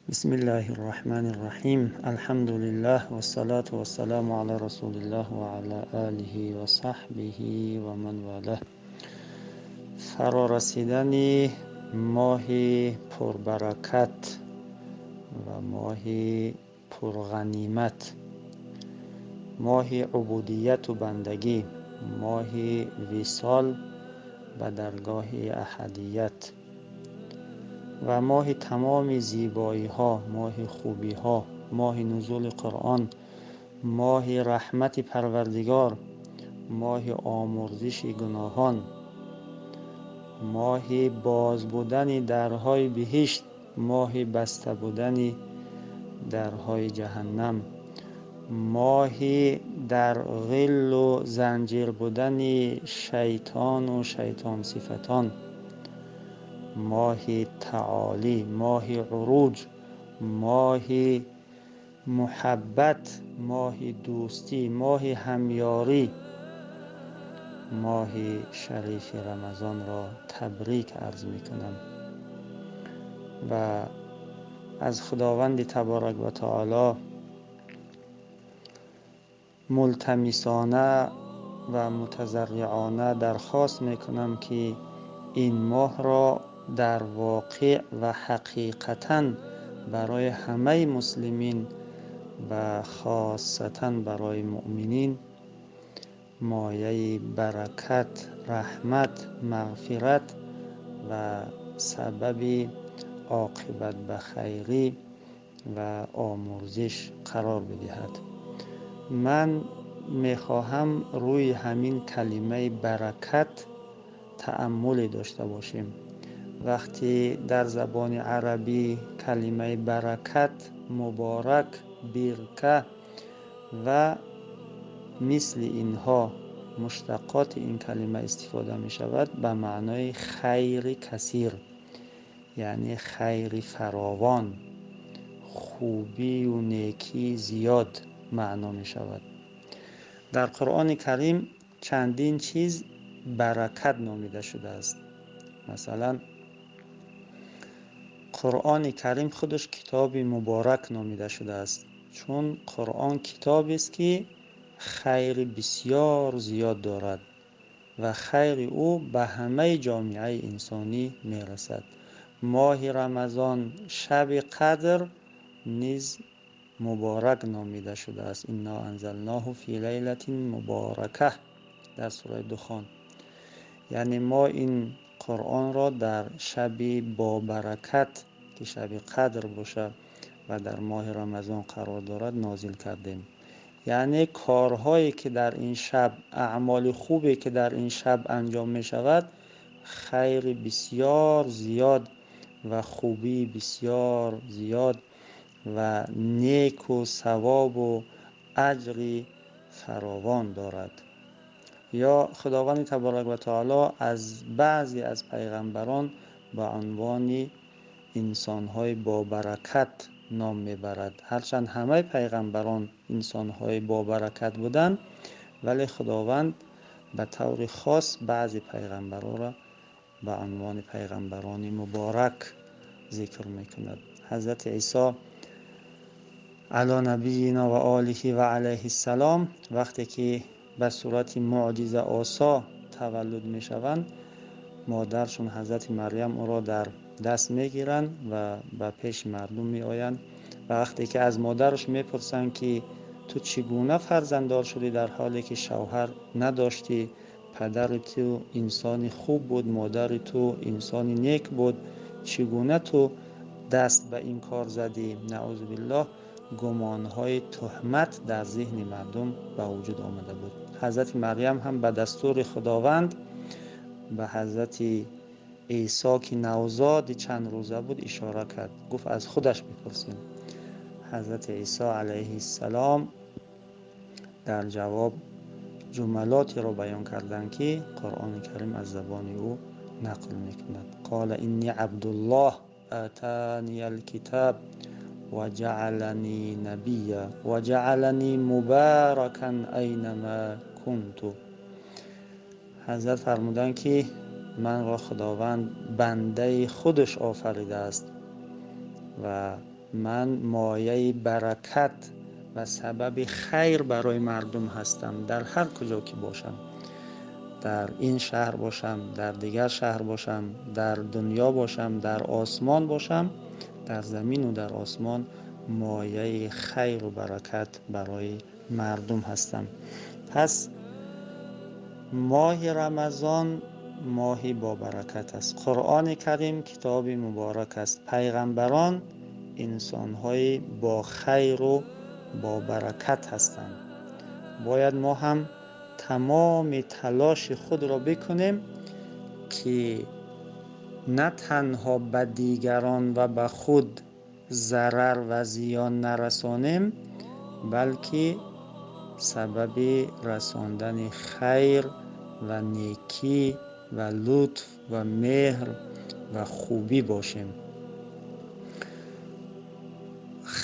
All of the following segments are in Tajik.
Бисмиллаҳир Раҳмонир Раҳим. Алҳамдулиллаҳ вассалату вассаламу ала расулиллаҳ ва ала олиҳи ва саҳбиҳи ва ман валаҳ. Фарорасидани моҳи пурбаракат ва моҳи пурғанимат, моҳи убудияту бандагӣ, моҳи висол ба даргоҳи аҳадият ва моҳи тамоми зебоиҳо, моҳи хубиҳо, моҳи нузули Қуръон, моҳи раҳмати Парвардигор, моҳи омурзиши гуноҳон, моҳи боз будани дарҳои биҳишт, моҳи баста будани дарҳои ҷаҳаннам, моҳи дар ғиллу занҷир будани шайтону шайтонсифатон, моҳи таолӣ, моҳи уруҷ, моҳи муҳаббат, моҳи дӯстӣ, моҳи ҳамёрӣ, моҳи шарифи Рамазонро табрик арз мекунам ва аз Худованди таборак ва таоло мултамисона ва мутазарриъона дархост мекунам, ки ин моҳро дар воқеъ ва ҳақиқатан барои ҳамаи муслимин ва хосатан барои муъминин мояи баракат, раҳмат, мағфират ва сабаби оқибат ба хайрӣ ва омурзиш қарор бидиҳад. Ман мехоҳам рӯи ҳамин калимаи баракат тааммуле дошта бошем. Вақте дар забони арабӣ калимаи баракат, муборак, бирка ва мисли инҳо муштақоти ин калима истифода мешавад, ба маънои хайри касир, яъне хайри фаровон, хубию некии зиёд маъно мешавад. Дар Қуръони Карим чандин чиз баракат номида шудааст. Масалан, Қуръони Карим худаш китоби муборак номида шудааст, чун Қуръон китобест, ки хайри бисёр зиёд дорад ва хайри ӯ ба ҳамаи ҷомеаи инсонӣ мерасад. Моҳи Рамазон, шаби қадр низ муборак номида шудааст. Инна анзалноҳу фи лайлатин муборакаҳ дар сураи Духон. Яъне мо ин Қуръонро дар шаби бобаракат, ки шаби қадр бошад ва дар моҳи Рамазон қарор дорад, нозил кардем. Яъне корҳое, ки дар ин шаб, аъмоли хубе, ки дар ин шаб анҷом мешавад, хайри бисёр зиёд ва хубии бисёр зиёд ва неку савобу аҷри фаровон дорад. Ё Худованди таборак ва таоло аз баъзе аз пайғамбарон ба унвони инсонҳои бобаракат ном мебарад. Ҳарчанд ҳамаи пайғамбарон инсонҳои бобаракат буданд, вале Худованд ба таври хос баъзе пайғамбаронро ба унвони пайғамбарони муборак зикр мекунад. Ҳазрати Исо ало набийина ва олиҳи ва алайҳиссалом вақте ки ба сурати муъҷизаосо таваллуд мешаванд, модаршон ҳазрати Марьям ӯро дар даст мегиранд ва ба пеши мардум меоянд ва вақте ки аз модараш мепурсанд, ки ту чӣ гуна фарзанддор шудӣ, дар ҳоле ки шавҳар надоштӣ, падари ту инсони хуб буд, модари ту инсони нек буд, чӣ гуна ту даст ба ин кор задӣ? Наъузу биллоҳ, гумонҳои туҳмат дар зеҳни мардум ба вуҷуд омада буд. Ҳазрати Марьям ҳам ба дастури Худованд ба ҳазрати Исо, ки навзоди чанд рӯза буд, ишора кард, гуфт аз худаш бипурсем. Ҳазрати Исо алайҳиссалом дар ҷавоб ҷумалотеро баён карданд, ки Қуръони Карим аз забони ӯ нақл мекунад. Қола инни абдуллоҳ атания алкитаб ва ҷаалани набия ва ҷаалани мубаракан айнама кунту. Ҳазрат фармуданд, ки манро Худованд бандаи худаш офаридааст ва Ман мояи баракат ва сабаби хайр барои мардум ҳастам дар ҳар куҷо ки бошам, дар ин шаҳр бошам, дар дигар шаҳр бошам, дар дунё бошам, дар осмон бошам, дар замин ва дар осмон мояи хайру баракат барои мардум ҳастам. Пас моҳи Рамазон моҳи бобаракат аст. Қуръони Карим китоби муборак аст. Пайғамбарон инсонҳои бо хайру бобаракат ҳастанд. Бояд мо ҳам тамоми талоши худро бикунем, ки на танҳо ба дигарон ва ба худ зарар ва зиён нарасонем, балки сабаби расондани хайр ва некӣ ва лутф ва меҳр ва хубӣ бошем.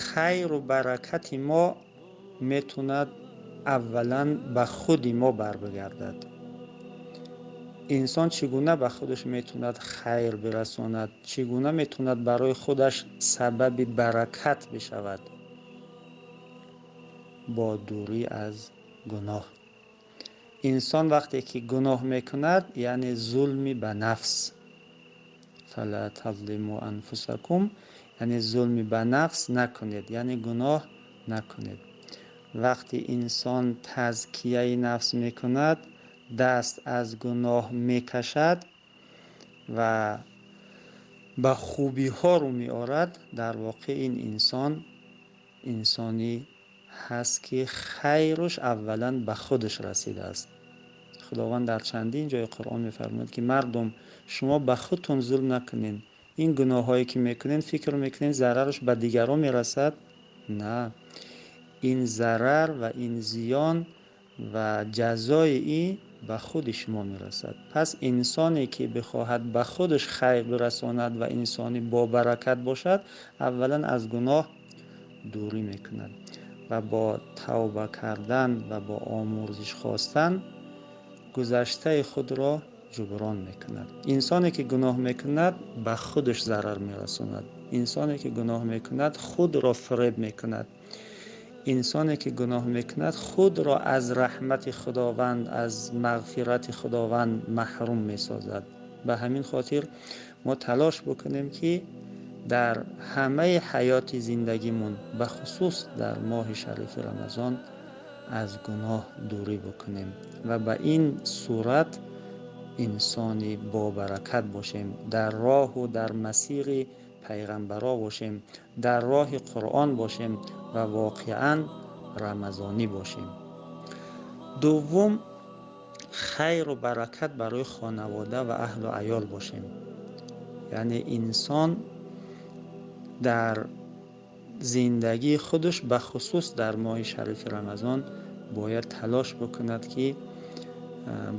Хайру баракати мо метавонад аввалан ба худи мо барбигардад. Инсон чӣ гуна ба худаш метавонад хайр бирасонад? Чӣ гуна метавонад барои худаш сабаби баракат бишавад? Бо дурӣ аз гуноҳ. Инсон вақте ки гуноҳ мекунад, яъне зулми ба нафс, фала тазлиму анфусакум, яъне зулми ба нафс накунед, яъне гуноҳ накунед. Вақти инсон тазкияи нафс мекунад, даст аз гуноҳ мекашад ва ба хубиҳо рӯ меорад, дар воқеъ ин инсон инсони ҳаст, ки хайруш аввалан ба худаш расидааст. Худованд дар чандин ҷои Қуръон мефармояд, ки мардум, шумо ба худтон зулм накунед. Ин гуноҳҳое ки мекунед, фикр мекунед зарараш ба дигарон мерасад? На, ин зарар ва ин зиён ва ҷазои ин ба худи шумо мерасад. Пас инсоне ки бихоҳад ба худаш хайр бирасонад ва инсони бобаракат бошад, аввалан аз гуноҳ дурӣ мекунад ва бо тавба кардан ва бо омӯрзиш хостан гузаштаи худро ҷуброн мекунад. Инсоне ки гуноҳ мекунад, ба худаш зарар мерасонад. Инсоне ки гуноҳ мекунад, худро фиреб мекунад. Инсоне ки гуноҳ мекунад, худро аз раҳмати Худованд, аз мағфирати Худованд маҳрум месозад. Ба ҳамин хотир мо талош бикунем, ки дар ҳамаи ҳаёти зиндагимон, ба хусус дар моҳи шарифи Рамазон, аз гуноҳ дурӣ бикунем ва ба ин сурат инсони бобаракат бошем, дар роҳу дар масири пайғамбаро бошем, дар роҳи Қуръон бошем ва воқеан рамазонӣ бошем. Дуввум, хайру баракат барои хонавода ва аҳлу аёл бошем. Яъне инсон дар зиндагии худаш, ба хусус дар моҳи шарифи Рамазон, бояд талош бикунад, ки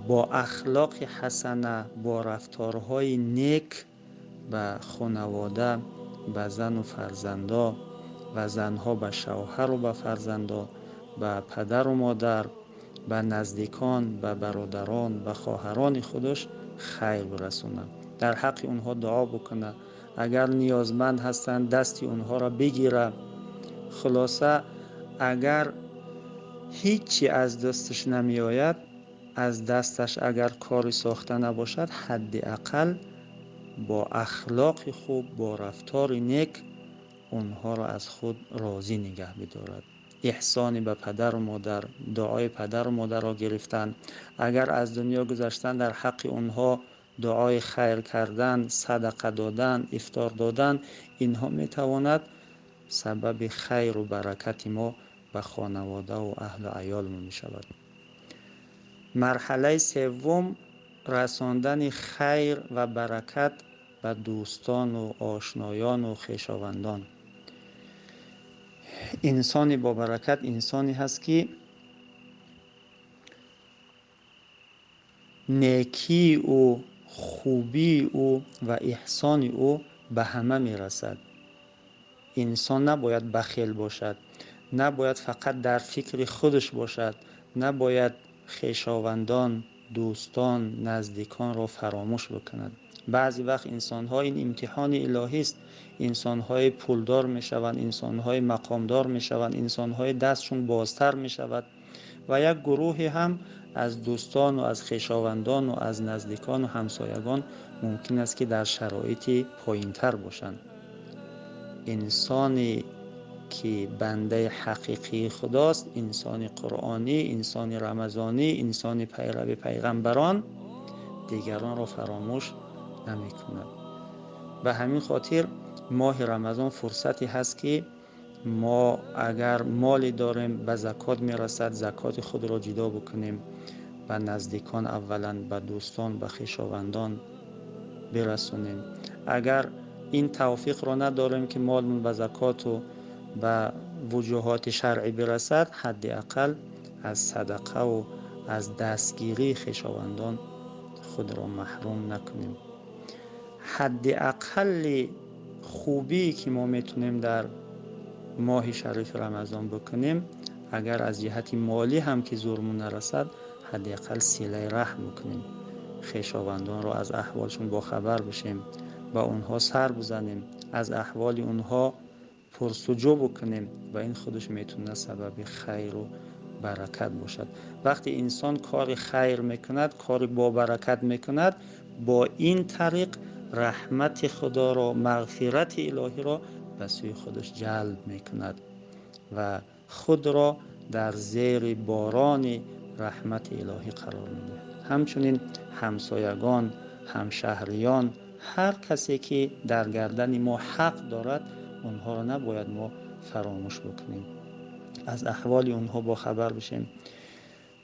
бо ахлоқи ҳасана, бо рафторҳои нек ба хонавода, ба зану фарзандо ва занҳо ба шавҳару ба фарзандо, ба падару модар, ба наздикон, ба бародарон, ба хоҳарони худаш хайр бирасонад, дар ҳаққи онҳо дуо бикунад, агар ниёзманд ҳастанд, дасти онҳоро бигирад. Хулоса, агар ҳичи аз дасташ намеояд, аз дасташ агар кори сохта набошад, ҳадди ақал бо ахлоқи хуб, бо рафтори нек онҳоро аз худ розӣ нигаҳ бидорад. Эҳсони ба падару модар, дуои падару модарро гирифтан, агар аз дунё гузаштан, дар ҳаққи онҳо дуои хайр кардан, садақа додан, ифтор додан, инҳо метавонад сабаби хайру баракати мо ба хонаводаву аҳлу аёлмон мешавад. Марҳалаи севум, расондани хайр ва баракат ба дӯстону ошноёну хешовандон. Инсони бобаракат инсоне ҳаст, ки некии ӯ, хубии ӯ ва эҳсони ӯ ба ҳама мерасад. Инсон набояд бахел бошад, набояд фақат дар фикри худаш бошад, набояд хешовандон, дӯстон, наздиконро фаромӯш бикунад. Баъзе вақт инсонҳо, ин имтиҳони илоҳӣ аст, инсонҳои пулдор мешаванд, инсонҳои мақомдор мешаванд, инсонҳои дастшон бозтар мешавад ва як гурӯҳе ҳам аз дӯстон ва аз хешовандон ва аз наздикон ва ҳамсоягон мумкин аст ки дар шароити поинтар бошанд. Инсоне ки бандаи ҳақиқии Худост, инсони қуръонӣ, инсони рамазонӣ, инсони пайрави пайғамбарон дигаронро фаромӯш намекунад. Ба ҳамин хотир моҳи Рамазон фурсате ҳаст ки мо агар моле дорем ба закот мерасад, закоти худро ҷудо бикунем, ба наздикон аввалан, ба дӯстон, ба хешовандон бирасонем. Агар ин тавфиқро надорем ки молмон ба закоту ба вуҷуҳоти шаръӣ бирасад, ҳадди ақал аз садақаву аз дастгирии хешовандон худро маҳрум накунем. Ҳадди ақалли хубие ки мо метавонем дар моҳи шарифи Рамазон бикунем, агар аз ҷиҳати молӣ ҳам ки зӯрмон нарасад, ҳадди ақал силаи раҳм бикунем, хешовандонро аз аҳволшон бохабар бишем, ба онҳо сар бизанем, аз аҳволи онҳо пурсуҷӯ бикунем ва ин худаш метавонад сабаби хайру баракат бошад. Вақте инсон кори хайр мекунад, кори бобаракат мекунад, бо ин тариқ раҳмати Худоро, мағфирати илоҳиро ба сӯи худаш ҷалб мекунад ва худро дар зери борони раҳмати илоҳӣ қарор медиҳад. Ҳамчунин ҳамсоягон, ҳамшаҳриён, ҳар касе ки дар гардани мо ҳақ дорад, онҳоро набояд мо фаромӯш бикунем, аз аҳволи онҳо бохабар бишем.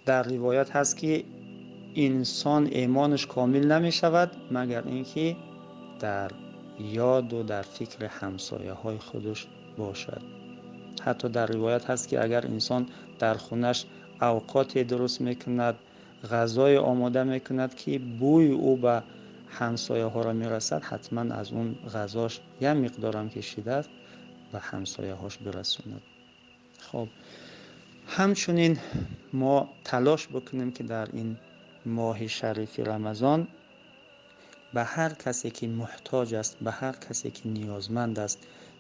Дар ривоят ҳаст ки инсон имонаш комил намешавад магар инки дар ёду дар фикри ҳамсояҳои худаш бошад. Ҳатто дар ривоят ҳаст ки агар инсон дар хонаш авқоте дуруст мекунад, ғазое омода мекунад ки бӯи ӯ ба ҳамсояҳоро мерасад, ҳатман аз он ғазош як миқдорам ки шидааст ба ҳамсояҳош бирасонад. Хоб, ҳамчунин мо талош бикунем ки дар ин моҳи шарифи Рамазон ба ҳар касе ки муҳтоҷ аст, ба ҳар касе ки ниёзманд аст,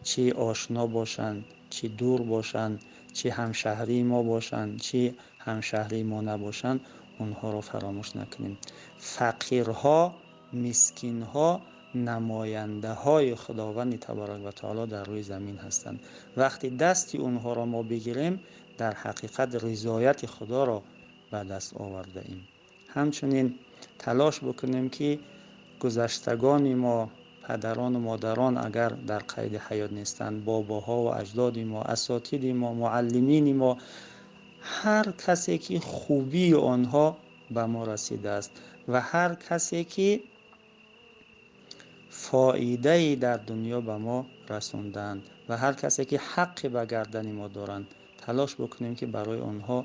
чӣ ошно бошанд, чӣ дур бошанд, чӣ ҳамшаҳрии мо бошанд, чӣ ҳамшаҳрии мо набошанд, онҳоро фаромӯш накунем. Фақирҳо, мискинҳо намояндаҳои Худованди табарак ва таоло дар рӯи замин ҳастанд. Вақте дасти онҳоро мо бигирем, дар ҳақиқат ризояти Худоро ба даст овардаем. Ҳамчунин талош бикунем ки гузаштагони мо, падарон ва модарон агар дар қайди ҳаёт нестанд, бобоҳо ва аҷдоди мо, асотиди мо, муаллимини мо, ҳар касе ки хубии онҳо ба мо расидааст ва ҳар касе ки фоидае дар дунё ба мо расондаанд ва ҳар касе ки ҳаққе ба гардани мо доранд, талош бикунем ки барои онҳо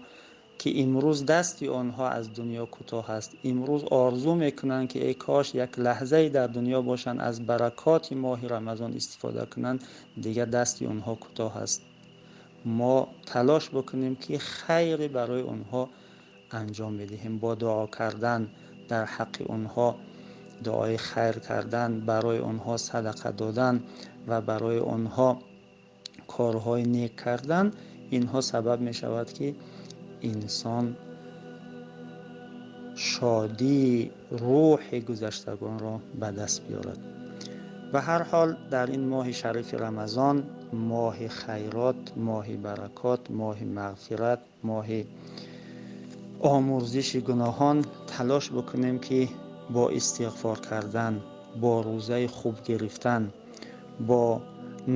ки имрӯз дасти онҳо аз дунё кӯтоҳ аст, имрӯз орзу мекунанд ки эй кош як лаҳзае дар дунё бошанд, аз баракоти моҳи Рамазон истифода кунанд, дигар дасти онҳо кӯтоҳ аст. Мо талош бикунем ки хайре барои онҳо анҷом бидиҳем, бо дуо кардан дар ҳаққи онҳо, дуои хайр кардан, барои онҳо садақа додан ва барои онҳо корҳои нек кардан. Инҳо сабаб мешавад ки инсон шодии рӯҳи гузаштагонро ба даст биёрад. Ба ҳар ҳол дар ин моҳи шарифи Рамазон, моҳи хайрот, моҳи баракот, моҳи мағфират, моҳи омӯрзиши гуноҳон талош бикунем ки бо истиғфор кардан, бо рӯзаи хуб гирифтан, бо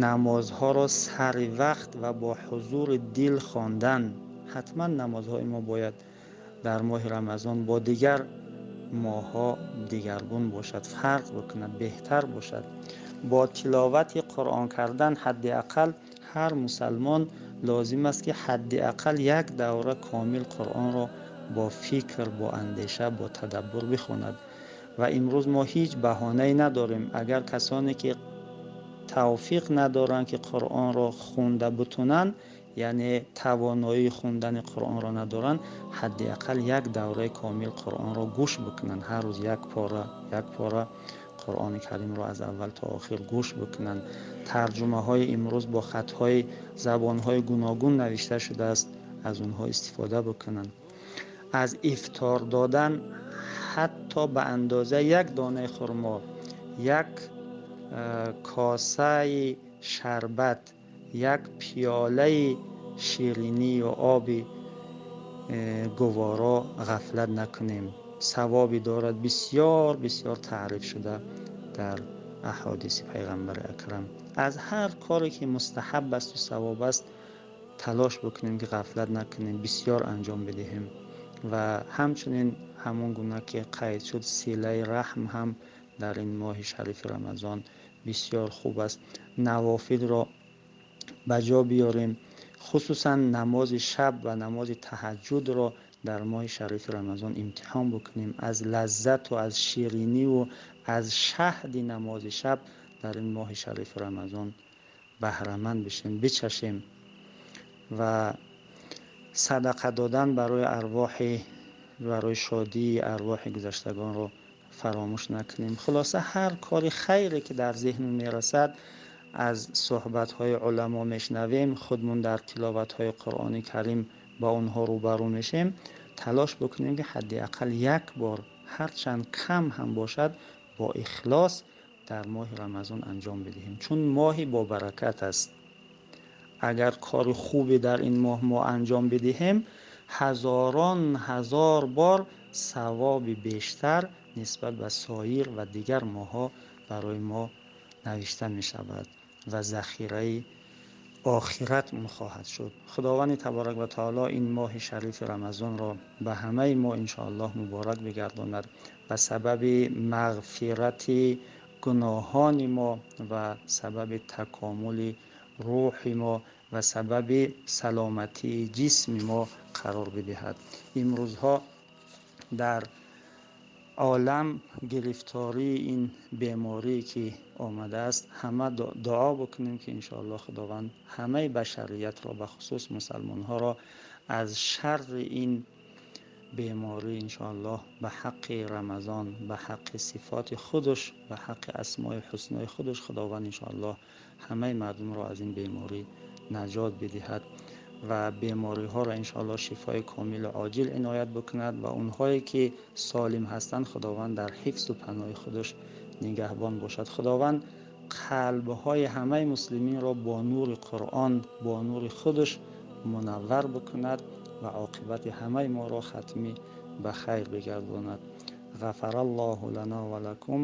намозҳоро сари вақт ва бо ҳузури дил хондан. Ҳатман намозҳои мо бояд дар моҳи Рамазон бо дигар моҳҳо дигаргун бошад, фарқ бикунад, беҳтар бошад. Бо тиловати Қуръон кардан ҳадди ақал ҳар мусалмон лозим аст ки ҳадди ақал як давра комил Қуръонро бо фикр, бо андеша, бо тадаббур бихонад. Ва имрӯз мо ҳеҷ баҳонае надорем. Агар касоне ки тавфиқ надоранд ки Қуръонро хонда битунанд, яъне тавоноии хондани Қуръонро надоранд, ҳадди ақал як давраи комил Қуръонро гӯш бикунанд. Ҳар рӯз як пора, як пора Қуръони Каримро аз аввал то охир гӯш бикунанд. Тарҷумаҳои имрӯз бо хатҳои забонҳои гуногун навишта шудааст, аз онҳо истифода бикунанд. Аз ифтор додан ҳатто ба андозаи як донаи хурмо, як косаи шарбат, як пиёлаи ширинӣ ё оби гуворо ғафлат накунем. Савобе дорад бисёр бисёр таъриф шуда дар аҳодиси Пайғамбари Акрам. Аз ҳар коре ки мустаҳаб аст ва савоб аст талош бикунем ки ғафлат накунем, бисёр анҷом бидиҳем. Ва ҳамчунин ҳамон гуна ки қайд шуд, силаи раҳм ҳам дар ин моҳи шарифи Рамазон бисёр хуб аст. Навофилро ба ҷо биёрем, хусусан намози шаб ва намози таҳаҷҷудро дар моҳи шарифи Рамазон имтиҳон бикунем. Аз лаззат ва аз ширинӣ ва аз шаҳди намози шаб дар ин моҳи шарифи Рамазон баҳраманд бишем, бичашем. Ва садақа додан барои арвоҳи, барои шодии арвоҳи гузаштагонро фаромӯш накунем. Хулоса, ҳар кори хайре ки дар зеҳн мерасад, аз суҳбатҳои уламо мешнавем, худмон дар тиловатҳои Қуръони Карим ба онҳо рӯбарӯ мешем, талош бикунем ки ҳадди ақал як бор, ҳарчанд кам ҳам бошад, бо ихлос дар моҳи Рамазон анҷом бидиҳем, чун моҳи бобаракат аст. Агар кори хубе дар ин моҳ мо анҷом бидиҳем, ҳазорон ҳазор бор савоби бештар нисбат ба соир ва дигар моҳҳо барои мо навишта мешавад ва захираи охират хоҳад шуд. Худованди таборак ва таоло ин моҳи шарифи Рамазонро ба ҳамаи мо иншоаллоҳ муборак бигардонад, ба сабаби мағфирати гуноҳони мо ва сабаби такомули рӯҳи мо ва сабаби саломатии ҷисми мо қарор бидиҳад. Имрӯзҳо дар олам гирифтории ин беморие ки омадааст, ҳама дуо бикунем ки иншоаллоҳ Худованд ҳамаи башариятро, ба хусус мусалмонҳоро аз шарри ин беморӣ иншоаллоҳ ба ҳаққи Рамазон, ба ҳаққи сифоти худаш, ба ҳаққи асмои ҳуснои худаш Худованд иншоаллоҳ ҳамаи мардумро аз ин беморӣ наҷот бидиҳад ва бемориҳоро иншоаллоҳ шифои комилу оҷил иноят бикунад ва онҳое ки солим ҳастанд Худованд дар ҳифзу паноҳи худаш нигаҳбон бошад. Худованд қалбҳои ҳамаи муслиминро бо нури Қуръон, бо нури худаш мунаввар бикунад ва оқибати ҳамаи моро хатми ба хайр бигардонад. Ғафараллоҳу лана ва лакум.